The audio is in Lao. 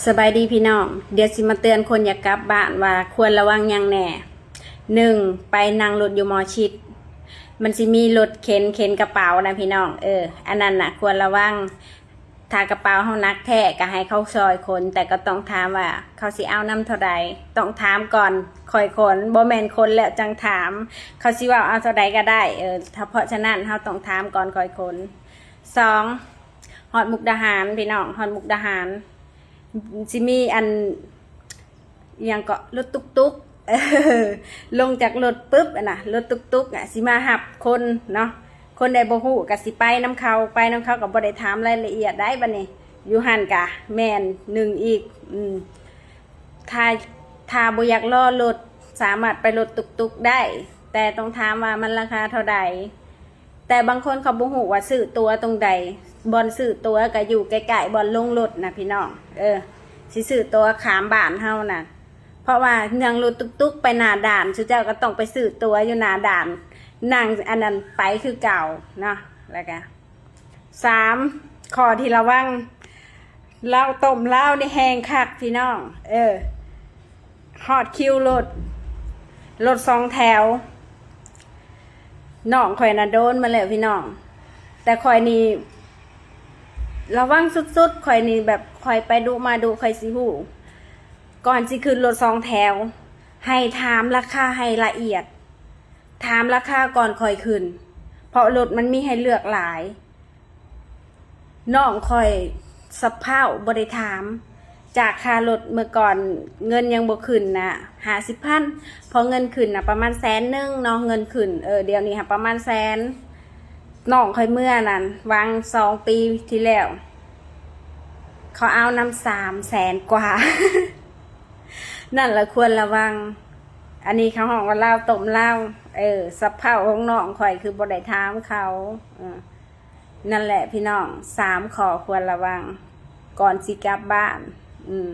ສະບາຍດີພີ່ນ້ອງ, ດຽວຊິມາເຕືອນຄົນຢາກກັບບ້ານວ່າຄວນລະວັງຫຍັງແດ່. ໜຶ່ງ, ໄປນັ່ງລົດຢູ່ໝໍຊິດ, ມັນຊິມີລົດເຂັນ ເຂັນກະເປົານະພີ່ນ້ອງ. ເອີ ອັນນັ້ນນະຄວນລະວັງ. ຖ້າກະເປົາເຮົາໜັກແທ້ກະໃຫ້ເຂົາຊ່ອຍຂົນ, ແຕ່ກໍຕ້ອງຖາມວ່າເຂົາຊິເອົານຳເທົ່າໃດ. ຕ້ອງຖາມກ່ອນຄ່ອຍຂົນ, ບໍ່ແມ່ນຂົນແລ້ວຈັ່ງຖາມ. ເຂົາຊິເວົ້າເອົາເທົ່າໃດກໍໄດ້. ເອີ ຖ້າ ເພາະສະນັ້ນເຮົາຕ້ອງຖາມກ່ອນຄ່ອຍຂົນ. ສອງ, ຮອດມຸກດາຫານພີ່ນ້ອງ, ຮອດມຸກດາຫານ ຊິມີອັນ ອີ່ຫຍັງເກາະ ລົດຕຸກໆ ລົງຈາກລົດປຶບຫັ້ນນະ ລົດຕຸກໆອະ ຊິມາຮັບຄົນເນາະ. ຄົນໃດບໍ່ຮູ້ກະຊິໄປນຳເຂົາ, ໄປນຳເຂົາກໍບໍ່ໄດ້ຖາມລາຍລະອຽດໃດ໋. ບັດນີ້ຢູ່ຫັ້ນກະແມ່ນໜຶ່ງອີກ. ອືມ ຖ້າ ຖ້າບໍ່ຢາກລໍລົດ ສາມາດໄປລົດຕຸກໆໄດ້, ແຕ່ຕ້ອງຖາມວ່າມັນລາຄາເທົ່າໃດ. ແຕ່ບາງຄົນເຂົາບໍ່ຮູ້ວ່າຊື້ตั๋ວຕົງໃດ, ບ່ອນຊື້ตั๋ວກໍຢູ່ໃກ້ໆບ່ອນລົງລົດນະພີ່ນ້ອງ. ເອີ ຊິຊື້ຕົວຂ້າມບ້ານເຮົານະ, ເພາະວ່ານັ່ງລົດຕຸກໆໄປໜ້າດ່ານ, ຊຸເຈົ້າກໍຕ້ອງໄປຊື້ຕົວຢູ່ໜ້າດ່ານ, ນັ່ງອັນນັ້ນໄປຄືເກົ່າເນາະ. ແລ້ວກໍ ສາມ ຂໍ້ທີ່ລະວັງ ເຫຼົ້າຕົ້ມລາວນີ້ແຮງຄັກພີ່ນ້ອງ. ເອີ ຮອດຄິວລົດ ລົດສອງແຖວ. ນ້ອງຂ້ອຍນະໂດນມາແລ້ວພີ່ນ້ອງ, ແຕ່ຂ້ອຍນີ້ລະວັງສຸດໆ. ຂ້ອຍນີ້ແບບຂ້ອຍໄປດຸມາດຸ ຂ້ອຍຊິຮູ້. ກ່ອນຊິຂຶ້ນລົດສອງແຖວ ໃຫ້ຖາມລາຄາໃຫ້ລະອຽດ, ຖາມລາຄາກ່ອນຄ່ອຍຂຶ້ນ ເພາະລົດມັນມີໃຫ້ເລືອກຫຼາຍ. ນ້ອງຂ້ອຍສະເພົາບໍ່ໄດ້ຖາມ. ຈາກຄ່າລົດເມື່ອກ່ອນເງິນຍັງບໍ່ຂຶ້ນນະ ຫ້າສິບພັນ, ພໍເງິນຂຶ້ນນະປະມານແສນໜຶ່ງເນາະ, ເງິນຂຶ້ນ. ເອີ ດຽວນີ້ຫາປະມານແສນ. ນ້ອງຂ້ອຍເມື່ອນັ້ນຫວ່າງສອງປີທີ່ແລ້ວ ເຂົາເອົານຳສາມແສນກວ່າ. ນັ້ນລະຄວນລະວັງ. ອັນນີ້ເຂົາຮ້ອງວ່າລາວຕົ້ມລາວ. ເອີ ສະເພົາຂອງນ້ອງຂ້ອຍຄືບໍ່ໄດ້ຖາມເຂົາ. ເອີ ນັ້ນແຫຼະພີ່ນ້ອງ, ສາມຂໍ້ຄວນລະວັງກ່ອນຊິກັບບ້ານ. ອືມ